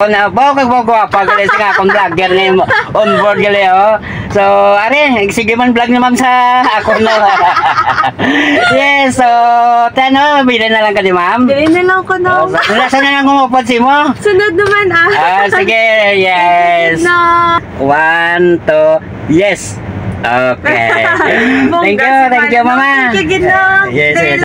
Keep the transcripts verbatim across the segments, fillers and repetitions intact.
Na, bawo kag bawo gwapa gali sa akong vlogger ni mo, on board gali, oh. So, are, sige man vlog ni ma'am sa ako, no. Yes, so, tano, bida na lang ka ni ma'am. Dili na lang ko, no. Oh, nasa na lang kumupad si mo? Sunod naman, ah. Ah, sige, yes. No. One, two, yes. Okay. Thank you, thank you, mama. Thank you, Gino. Yes, yes.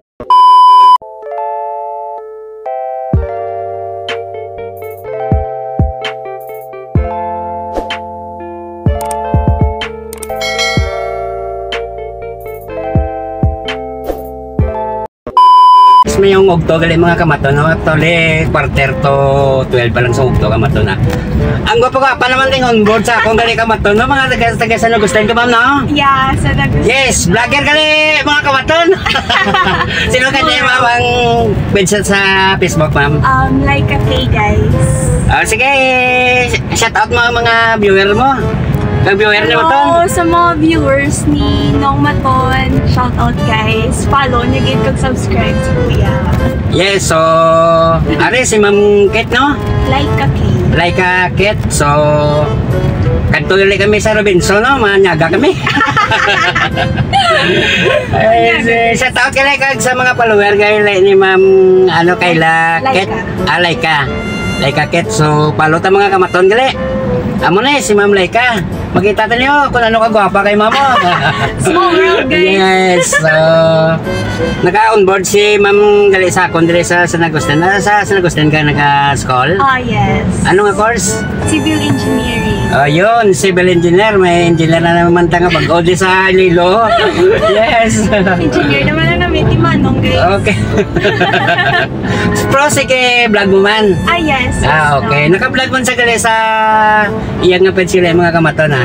Mas may yung ugto gali, mga kamaton, no? Actually, quarter to twelve pa lang sa ugto, kamaton, na. Ang gwapo ka pa naman ding on board sa akong gali, kamaton, no? Mga taga, taga San Agustin ka, ma'am, no? Yeah, San Agustin. Yes, vlogger gali, mga kamaton. Sino ka niya, ma'am, ang page sa Facebook, ma'am? Um, like a K, guys. Ah, sige, shout out mga, mga viewer mo. Kag viewer ni Maton. Hello sa mga viewers ni Nong Maton. Shout out, guys. Follow niyo gid kag subscribe si Kuya. Yes, so, are si Ma'am Kate, no? Like a K. Like a Kate. So, kadto dili kami sa Robinson, no? Manyaga kami. Ay, si-, shout out kay Laika kag sa mga follower kay Lai-, ni Ma'am, ano, Kayla Kate. Laika. Ah, Laika. Laika Kate. So, follow ta, mga kamaton, gali. Amo na, eh, si Ma'am Laika. Makita ta niyo kung ano ka gwapa kay Ma'am, oh. Small world, guys. Yes. So, naka-onboard si Ma'am gali sa akon diri sa San Agustin. Ah, sa San Agustin ka naka-school? Ah, yes. Ano nga course? Civil engineering. Oh, yun, civil engineer. May engineer na naman ta nga bag-o di sa Iloilo. Yes. Engineer naman ang namin ni Manong, guys. Okay. Pero sige, vlog mo man. Ah, yes, yes, Ah, okay. no. Naka-vlog man sa gali sa iya nga page sila, mga kamaton, ha.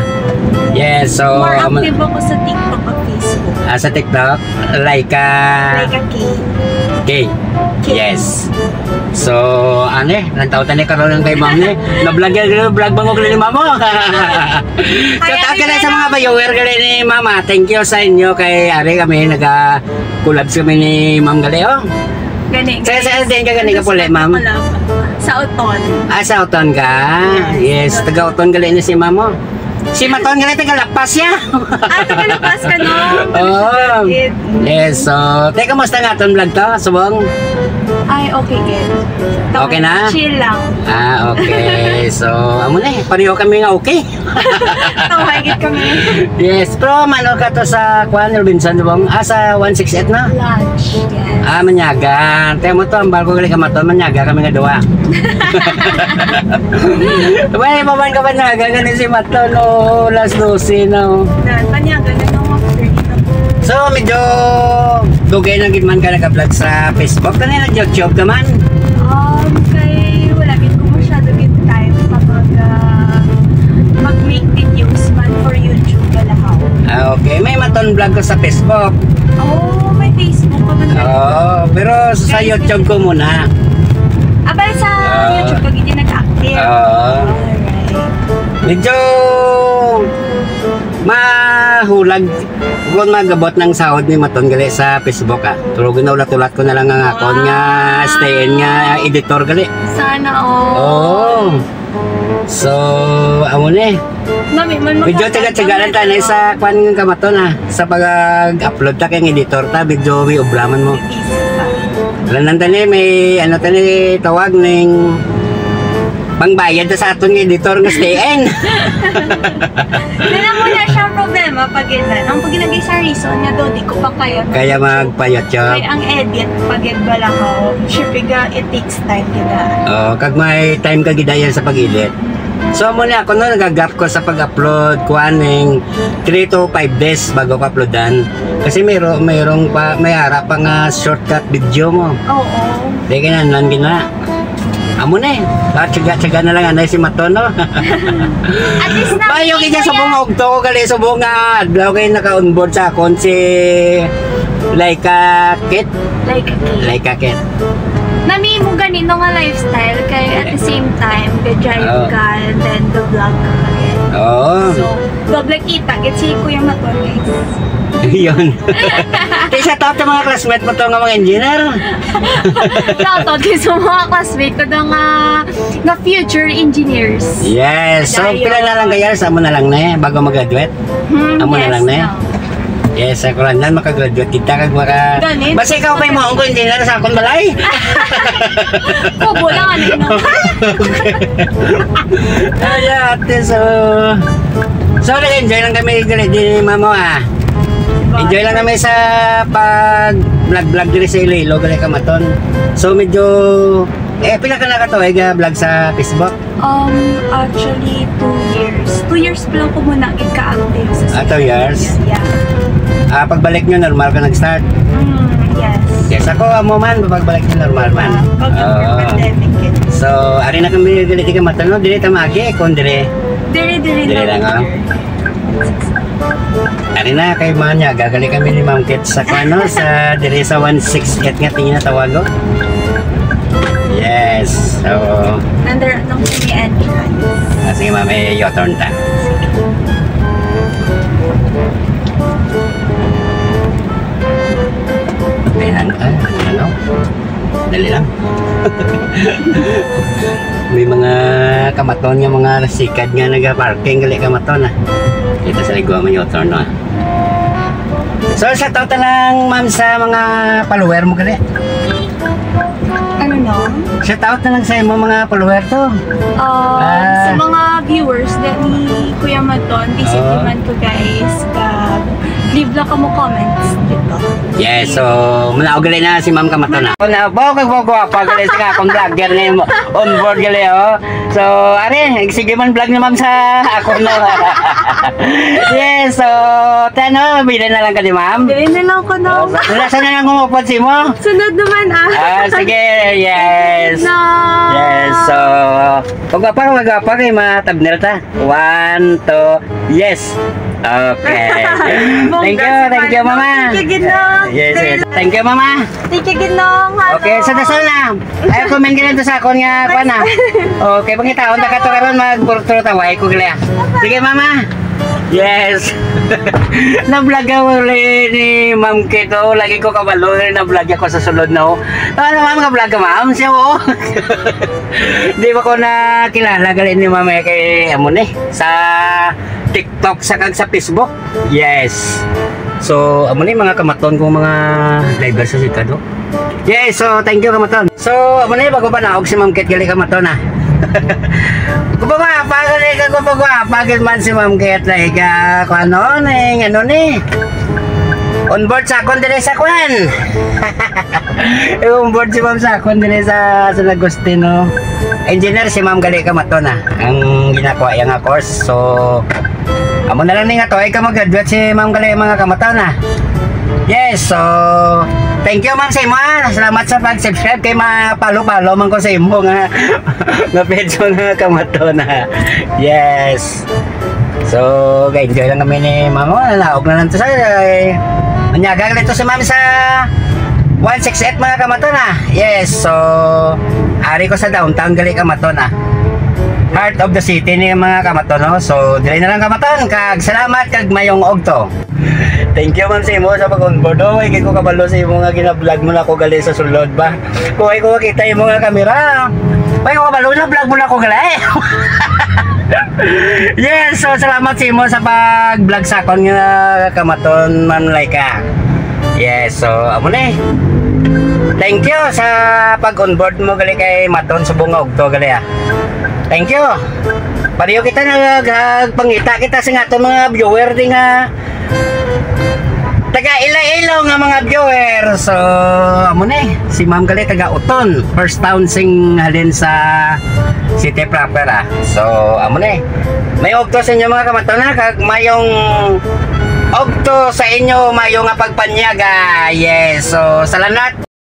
Yes, so, More um, active ako sa TikTok at Facebook. Ah, sa TikTok, Laika. Laika K. K. K. Yes. So, ano eh, nagtautan ni karon ang kay ma'am ni. Na-vlog yan, vlog bangog ni ma'am mo. Shout out ka lang sa mga viewer gali ni mama. Thank you sa inyo kay ari kami naga-collabs kami ni Ma'am gali, oh. Gani, Sa, sa, guys. din ka gani ka puli, ma'am? Sa Oton. Ah, sa Oton ka? Yes, Yes. taga Oton gali ni si ma'am, oh. Si Maton gali, taga Lapas siya. Ah, taga Lapas ka, no? Oo. Yes, so, te, kamusta nga atong vlog to, subong? Ay, okay, good. Okay na? Chill lang. Ah, okay. So, amo na eh, pareho kami nga okay. Tawagit kami. Yes, pero mano ka to sa, kwan, Robinson, subong? Ah, sa one six eight na? Lunch, yes. Ah, manyaga. Te, mo to, ang barko gali ka Maton, manyaga kami nga duwa. Wala pa man ka manyaga, gani si Maton, no, alas dose na, oh. Na, panyaga na nung mga thirty na po. So, medyo dugay na gid man ka nag-vlog sa Facebook. Kani nag-YouTube ka man? Um, kay wala gid ko masyado gid time pa mag, ah, mag-make videos man for YouTube, wala ako. Ah, okay. May Maton vlog ko sa Facebook. Oh, may Facebook ka man. Oo, pero sa Guys, YouTube ko muna. Abay, sa Ah. YouTube ka gid nag-active. Oo. Alright. Medyo mahulag kung magabot ng sahod ni Maton gali sa Facebook, ah. Pero ginaulat-ulat ko na lang ang akon nga Wow. stay in nga editor gali. Sana all. Oo. So, amo ni. Nami man Medyo mga tiyaga-tiyaga lang tayo sa kwan nga kamaton, ah. Sa pag-upload ta kay editor ta, medyo may obra man mo. Busy pa. Lanan tani, may ano tani tawag ning pangbayad na sa aton nga editor nga stay in. Dala mo na siya problema pag ina. Ang pag inagay sa reason nga daw di ko pa kaya. Kaya magpayat siya. Kaya ang edit pag balahaw. Siyempre ga, it takes time kita. Oh, kag may time ka gidaya sa pag-edit. So, amo ni ako, no, nagagap ko sa pag-upload, kuan, ning three to five days bago ko uploadan. Kasi mayro-, mayroong pa, may ara pa nga shortcut video mo. Oo. Di kinahanglan gina. Amo na eh. Baka tsaga-tsaga na lang anay si Maton, no? At least na Bayo kaya sa mga ugto ko gali sa mga adlaw kay naka-onboard sa akon si Laika Kit. Laika Kit. Laika Kit. Nami mo gani no nga lifestyle kay at the same time, ga-drive Oo. ka and then ga-vlog ka pa rin. Oo. So, doble kita, gid si Kuya Maton, guys. Yun. Di, shout out sa mga classmate mo to nga mga engineer. Shout out kay sa mga classmate ko daw nga, nga future engineers. Yes. So, Dayo. Pila na lang ka years? Amo na lang na eh, bago mag-graduate? Hmm, Amo na yes, lang na eh. No. Yes, ako lang na makagraduate kita kag maka Ganit. Basta ikaw pa yung mga ko engineer sa akong balay. Kubo lang, ano, no? Ay, ate, so, so, nag-enjoy lang kami dali di mamo, ah. Enjoy lang kami sa pag vlog-vlog diri sa Iloilo, gali kamaton. So, medyo, eh, pila ka na ka to, eh, vlog sa Facebook? Um, actually, two years. Two years pa lang ko muna gid ka-active sa Ah, two social years? Media. Yeah. Ah, pagbalik nyo, normal ka nag-start? Mm, yes. Yes, ako, amo man, pagbalik nyo, normal man. Ah, pag after Oo. Pandemic, yun. So, ari na kami, dili ka matano, dili ta maagi, kung dili. Dili, dili Dili lang, lang, ah. Ari na, kay man niya, gagali kami ni Ma'am Kit sa, ano, sa, diri sa one six eight nga tingin na tawago. Yes, so, Under atong sini entrance. Ah, sige, ma'am, may U-turn ta. Ayan, ah, ano? Dali lang. May mga kamaton nga mga sikad nga naga-parking, gali kamaton, ah. Kita sa ligwa, may U-turn, no, ah. So, shout out na lang, ma'am, sa mga follower mo, gali. Ano, no? Shout out na lang sa imo mga follower to. Um, Ah. Sa mga viewers na ni Kuya Maton, busy Oh. Naman ko, guys. Kag leave lang kamo comments dito. Yes, so, manaog gali na si Ma'am Kamaton na. Ako na, bawa kag bawa, bawa, gali sa akong vlogger na yung on board gali, oh. So, are, sige man vlog na, ma'am, sa ako, no. Yes, so, tano, bida na lang ka ni ma'am. Bida na lang ko, no. Oh, nasa na lang kumupot si mo? Sunod naman, ah. Ah, sige, yes. No. Yes, so, pagwapa, pagwapa kay mga thumbnail ta. One, two, yes. Okay. Thank you, thank you, mama. Thank you, Ginong. Yes, yes. Thank you, mama. Thank you, Ginong. Hello. Okay, sa dasal na. Ay, comment ka lang to sa akon nga, kuwan na. Okay, pangitaon na ka to karon, magpurtro ta, way ko gali. Sige, mama. Yes. Na-vlog ako uli ni Ma'am Kit, oh. Lagi ko kabalo, na-vlog ako sa sulod, no? Ano, ma'am, ka-vlog ka, ma'am? Siya, oh. Di ba ko nakilala gali ni mama kay amo ni sa TikTok sa kag sa Facebook? Yes. So, amo ni mga kamaton kong mga driver sa sikado. Yes, so thank you, kamaton. So, amo ni, bago pa naog si Ma'am Kit gali, kamaton, ah. Kung pa mga pagal eh, kung pa mga pagal man si Ma'am Kit, like, ah, kung ano, ning, ano ni? On board sa akon diri sa kwan. Eh, on board si Ma'am sa akon diri sa San Agustin, no? Engineer si Ma'am gali, kamaton, ah. Ang ginakuha iya nga course. So, amo na lang ni nga to, ay ka mag-graduate si Ma'am gali, mga kamaton, ah. Yes, so, thank you, ma'am, sa imo, ah. Salamat sa pag-subscribe kay ma-follow-follow man ko sa imo nga, nga page, mga kamaton, ah. Yes. So, ga-enjoy lang kami ni mama. Nalaog na lang to sa, eh, manyaga lang to si ma'am sa one six eight, mga kamaton, ah. Yes, so, ari ko sa downtown gali, kamaton, ah. Heart of the city ni, mga kamaton, no? So, dili na lang, kamaton. Kag salamat, kag mayong ogto. Thank you, ma'am, sa imo sa pag-onboard. Oh, ay, ko kabalo sa imo nga gina-vlog mo na ako gali sa sulod ba? Kung ay ko makita imo nga kamera. Ay, ko kabalo na vlog mo na ako gali. Yes, so salamat sa imo sa pag-vlog sa akon nga kamaton, Ma'am Laika. Yes, so amo ni. Thank you sa pag-onboard mo gali kay Maton subong nga ugto gali, ah. Thank you. Pareho kita nagpangita kita sa nga aton mga viewer di nga taga Iloilo nga mga viewer. So, amo ni, si Ma'am gali taga Uton, first town sing halin sa city proper, ah. So, amo ni. May ogto sa inyo, mga kamaton, ha, kag mayong ogto sa inyo, mayo nga pagpanyaga. Yes. So, salamat.